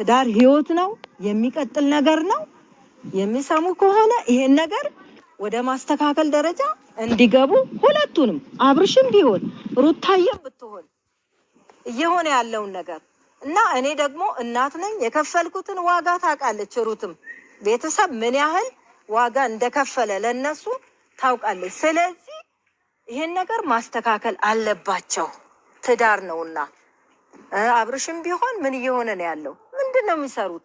ትዳር ህይወት ነው፣ የሚቀጥል ነገር ነው። የሚሰሙ ከሆነ ይሄን ነገር ወደ ማስተካከል ደረጃ እንዲገቡ ሁለቱንም አብርሽም ቢሆን ሩታየም ብትሆን እየሆነ ያለውን ነገር እና እኔ ደግሞ እናት ነኝ። የከፈልኩትን ዋጋ ታውቃለች። ሩትም ቤተሰብ ምን ያህል ዋጋ እንደከፈለ ለነሱ ታውቃለች። ስለዚህ ይሄን ነገር ማስተካከል አለባቸው። ትዳር ነውና አብርሽም ቢሆን ምን እየሆነ ነው ያለው? ምንድን ነው የሚሰሩት?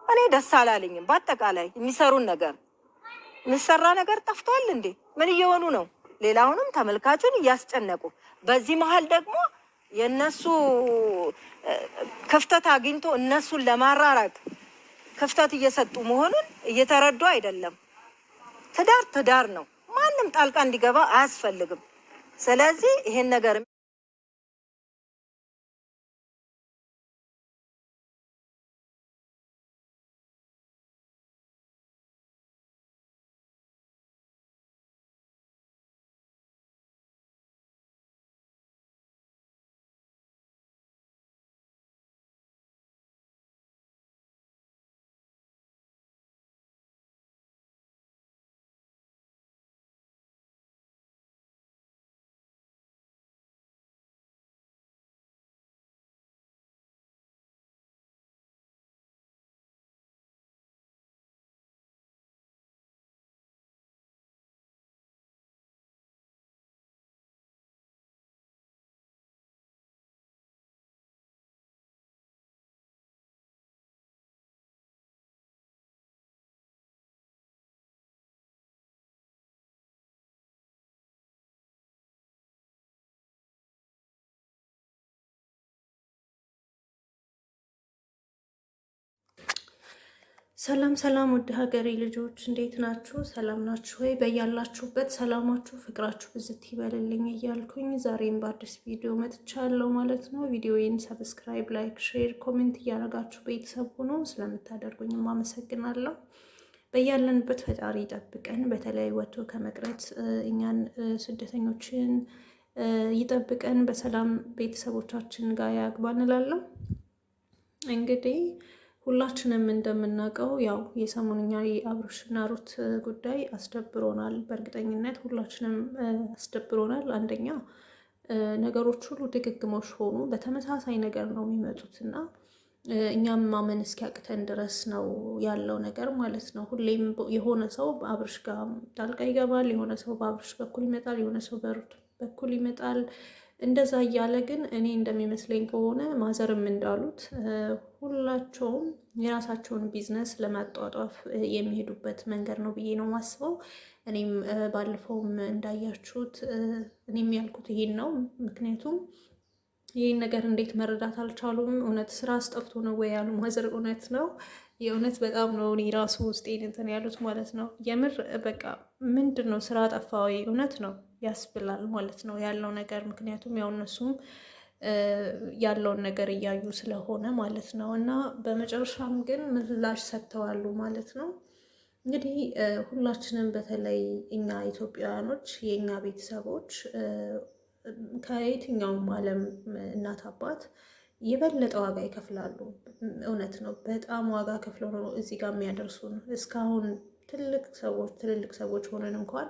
እኔ ደስ አላለኝም። በአጠቃላይ የሚሰሩን ነገር የሚሰራ ነገር ጠፍቷል እንዴ? ምን እየሆኑ ነው? ሌላውንም ተመልካቹን እያስጨነቁ፣ በዚህ መሀል ደግሞ የእነሱ ክፍተት አግኝቶ እነሱን ለማራራቅ ክፍተት እየሰጡ መሆኑን እየተረዱ አይደለም። ትዳር ትዳር ነው። ማንም ጣልቃ እንዲገባ አያስፈልግም። ስለዚህ ይሄን ነገር ሰላም ሰላም፣ ውድ ሀገሬ ልጆች እንዴት ናችሁ? ሰላም ናችሁ ወይ? በያላችሁበት ሰላማችሁ ፍቅራችሁ ብዝት ይበልልኝ እያልኩኝ ዛሬም በአዲስ ቪዲዮ መጥቻለሁ ማለት ነው። ቪዲዮዬን subscribe፣ like፣ share፣ comment እያደረጋችሁ ቤተሰብ ሆኖ ስለምታደርጉኝም አመሰግናለሁ። በያለንበት ፈጣሪ ይጠብቀን። በተለይ ወጥቶ ከመቅረት እኛን ስደተኞችን ይጠብቀን፣ በሰላም ቤተሰቦቻችን ጋር ያግባን እላለሁ። እንግዲህ ሁላችንም እንደምናውቀው ያው የሰሞንኛ የአብርሽና ሩት ጉዳይ አስደብሮናል። በእርግጠኝነት ሁላችንም አስደብሮናል። አንደኛ ነገሮች ሁሉ ድግግሞሽ ሆኑ፣ በተመሳሳይ ነገር ነው የሚመጡት እና እኛም ማመን እስኪያቅተን ድረስ ነው ያለው ነገር ማለት ነው። ሁሌም የሆነ ሰው በአብርሽ ጋር ጣልቃ ይገባል፣ የሆነ ሰው በአብርሽ በኩል ይመጣል፣ የሆነ ሰው በሩት በኩል ይመጣል። እንደዛ እያለ ግን እኔ እንደሚመስለኝ ከሆነ ማዘርም እንዳሉት ሁላቸውም የራሳቸውን ቢዝነስ ለማጧጧፍ የሚሄዱበት መንገድ ነው ብዬ ነው ማስበው። እኔም ባለፈውም እንዳያችሁት እኔም ያልኩት ይሄን ነው። ምክንያቱም ይህን ነገር እንዴት መረዳት አልቻሉም? እውነት ስራ አስጠፍቶ ነው ወይ ያሉ ማዘር፣ እውነት ነው የእውነት በጣም ነው እኔ ራሱ ውስጤን እንትን ያሉት ማለት ነው። የምር በቃ ምንድን ነው ስራ ጠፋ ወይ? እውነት ነው ያስብላል ማለት ነው ያለው ነገር። ምክንያቱም ያው እነሱም ያለውን ነገር እያዩ ስለሆነ ማለት ነው። እና በመጨረሻም ግን ምላሽ ሰጥተዋሉ ማለት ነው። እንግዲህ ሁላችንም በተለይ እኛ ኢትዮጵያውያኖች የእኛ ቤተሰቦች ከየትኛውም ዓለም እናት አባት የበለጠ ዋጋ ይከፍላሉ። እውነት ነው። በጣም ዋጋ ከፍለው ነው እዚህ ጋር የሚያደርሱን። እስካሁን ትልቅ ሰዎች ትልልቅ ሰዎች ሆነን እንኳን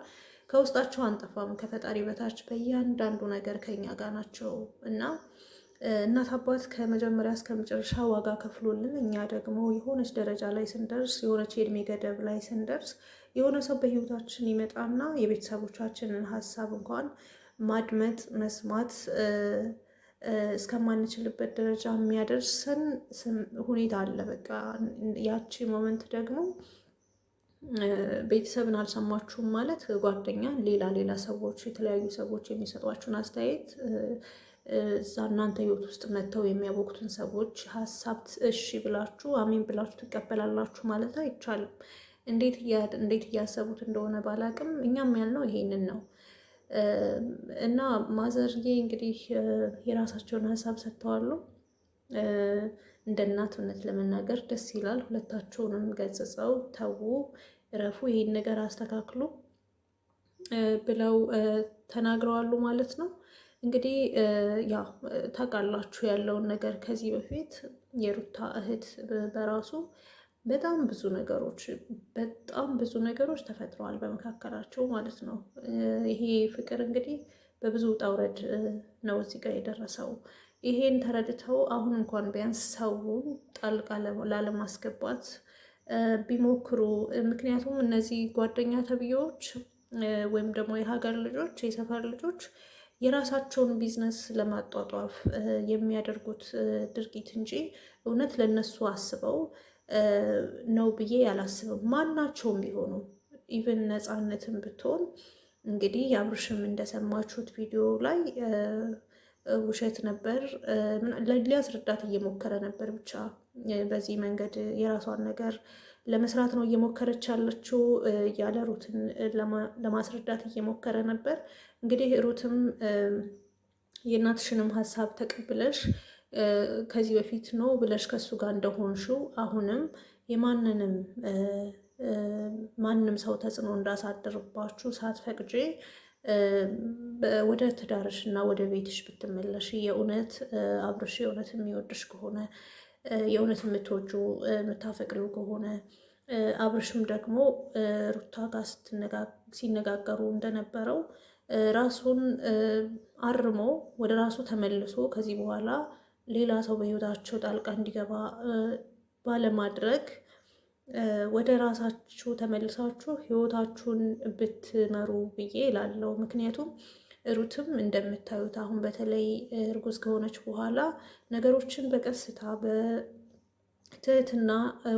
ከውስጣቸው አንጠፋም። ከፈጣሪ በታች በእያንዳንዱ ነገር ከኛ ጋር ናቸው እና እናት አባት ከመጀመሪያ እስከ መጨረሻ ዋጋ ከፍሎልን እኛ ደግሞ የሆነች ደረጃ ላይ ስንደርስ የሆነች የእድሜ ገደብ ላይ ስንደርስ የሆነ ሰው በህይወታችን ይመጣና የቤተሰቦቻችንን ሀሳብ እንኳን ማድመጥ መስማት እስከማንችልበት ደረጃ የሚያደርሰን ሁኔታ አለ። በቃ ያቺ moment ደግሞ ቤተሰብን አልሰማችሁም ማለት ጓደኛ፣ ሌላ ሌላ ሰዎች፣ የተለያዩ ሰዎች የሚሰጧችሁን አስተያየት እዛ እናንተ ህይወት ውስጥ መጥተው የሚያቦኩትን ሰዎች ሀሳብ እሺ ብላችሁ አሜን ብላችሁ ትቀበላላችሁ ማለት አይቻልም። እንዴት እያሰቡት እንደሆነ ባላቅም እኛም ያልነው ይሄንን ነው። እና ማዘርዬ እንግዲህ የራሳቸውን ሀሳብ ሰጥተዋሉ። እንደ እናት እውነት ለመናገር ደስ ይላል። ሁለታቸውንም ገጽጸው ተዉ፣ እረፉ፣ ይሄን ነገር አስተካክሉ ብለው ተናግረዋሉ ማለት ነው። እንግዲህ ያው ታውቃላችሁ ያለውን ነገር ከዚህ በፊት የሩታ እህት በራሱ በጣም ብዙ ነገሮች በጣም ብዙ ነገሮች ተፈጥረዋል በመካከላቸው ማለት ነው። ይሄ ፍቅር እንግዲህ በብዙ ውጣ ውረድ ነው እዚህ ጋር የደረሰው። ይሄን ተረድተው አሁን እንኳን ቢያንስ ሰው ጣልቃ ላለማስገባት ቢሞክሩ፣ ምክንያቱም እነዚህ ጓደኛ ተብዬዎች ወይም ደግሞ የሀገር ልጆች የሰፈር ልጆች የራሳቸውን ቢዝነስ ለማጧጧፍ የሚያደርጉት ድርጊት እንጂ እውነት ለነሱ አስበው ነው ብዬ ያላስብም። ማናቸውም ቢሆኑ even ነፃነትን ብትሆን እንግዲህ አብርሽም እንደሰማችሁት ቪዲዮ ላይ ውሸት ነበር ሊያስረዳት እየሞከረ ነበር። ብቻ በዚህ መንገድ የራሷን ነገር ለመስራት ነው እየሞከረች ያለችው እያለ ሩትን ለማስረዳት እየሞከረ ነበር። እንግዲህ ሩትም የእናትሽንም ሀሳብ ተቀብለሽ ከዚህ በፊት ነው ብለሽ ከሱ ጋር እንደሆንሽው አሁንም የማንንም ማንም ሰው ተጽዕኖ እንዳሳድርባችሁ ሳትፈቅጂ ወደ ትዳርሽ እና ወደ ቤትሽ ብትመለሽ የእውነት አብርሽ የእውነት የሚወድሽ ከሆነ የእውነት የምትወጁ የምታፈቅሪው ከሆነ አብርሽም ደግሞ ሩታ ጋር ሲነጋገሩ እንደነበረው ራሱን አርሞ ወደ ራሱ ተመልሶ ከዚህ በኋላ ሌላ ሰው በህይወታቸው ጣልቃ እንዲገባ ባለማድረግ ወደ ራሳችሁ ተመልሳችሁ ህይወታችሁን ብትመሩ ብዬ እላለሁ። ምክንያቱም ሩትም እንደምታዩት አሁን በተለይ እርጉዝ ከሆነች በኋላ ነገሮችን በቀስታ በትህትና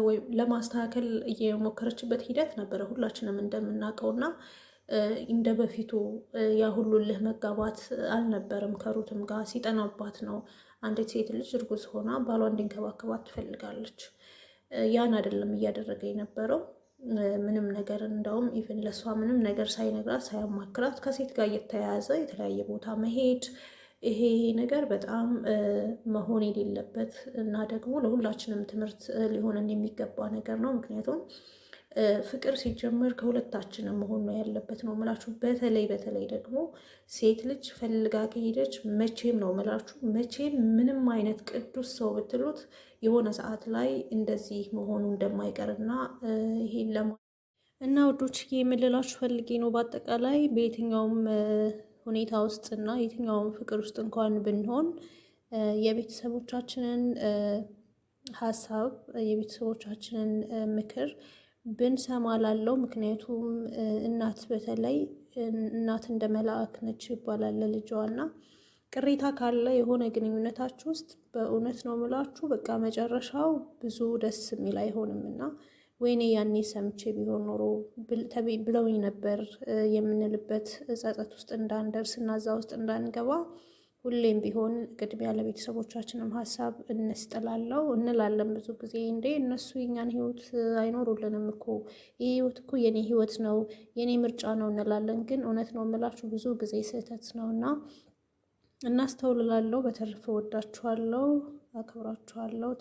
ወይም ለማስተካከል እየሞከረችበት ሂደት ነበረ ሁላችንም እንደምናውቀውና እንደ በፊቱ ያ ሁሉ እልህ መጋባት አልነበረም። ከሩትም ጋር ሲጠናባት ነው። አንዲት ሴት ልጅ እርጉዝ ሆና ባሏ እንዲንከባከባት ትፈልጋለች። ያን አይደለም እያደረገ የነበረው ምንም ነገር እንደውም even ለእሷ ምንም ነገር ሳይነግራት ሳያማክራት ከሴት ጋር እየተያያዘ የተለያየ ቦታ መሄድ ይሄ ነገር በጣም መሆን የሌለበት እና ደግሞ ለሁላችንም ትምህርት ሊሆነን የሚገባ ነገር ነው። ምክንያቱም ፍቅር ሲጀመር ከሁለታችንም መሆን ነው ያለበት ነው ምላችሁ። በተለይ በተለይ ደግሞ ሴት ልጅ ፈልጋ ከሄደች መቼም ነው ምላችሁ መቼም ምንም አይነት ቅዱስ ሰው ብትሉት የሆነ ሰዓት ላይ እንደዚህ መሆኑ እንደማይቀርና ይሄን ለማ እና ውዶች የምልላችሁ ፈልጌ ነው። በአጠቃላይ በየትኛውም ሁኔታ ውስጥ እና የትኛውም ፍቅር ውስጥ እንኳን ብንሆን የቤተሰቦቻችንን ሀሳብ የቤተሰቦቻችንን ምክር ብንሰማ ላለው። ምክንያቱም እናት በተለይ እናት እንደ መልአክ ነች ይባላል ለልጇ እና ቅሬታ ካለ የሆነ ግንኙነታችሁ ውስጥ በእውነት ነው ምላችሁ በቃ መጨረሻው ብዙ ደስ የሚል አይሆንም እና ወይኔ ያኔ ሰምቼ ቢሆን ኖሮ ብለውኝ ነበር የምንልበት ጸጸት ውስጥ እንዳንደርስ እና እዛ ውስጥ እንዳንገባ ሁሌም ቢሆን ቅድሚያ ለቤተሰቦቻችንም ሀሳብ እንስጥላለው እንላለን። ብዙ ጊዜ እንዴ እነሱ የኛን ህይወት አይኖሩልንም እኮ ይህ ህይወት እኮ የኔ ህይወት ነው የኔ ምርጫ ነው እንላለን። ግን እውነት ነው የምላችሁ ብዙ ጊዜ ስህተት ነው እና እናስተውልላለው። በተረፈ ወዳችኋለው፣ አክብራችኋለው።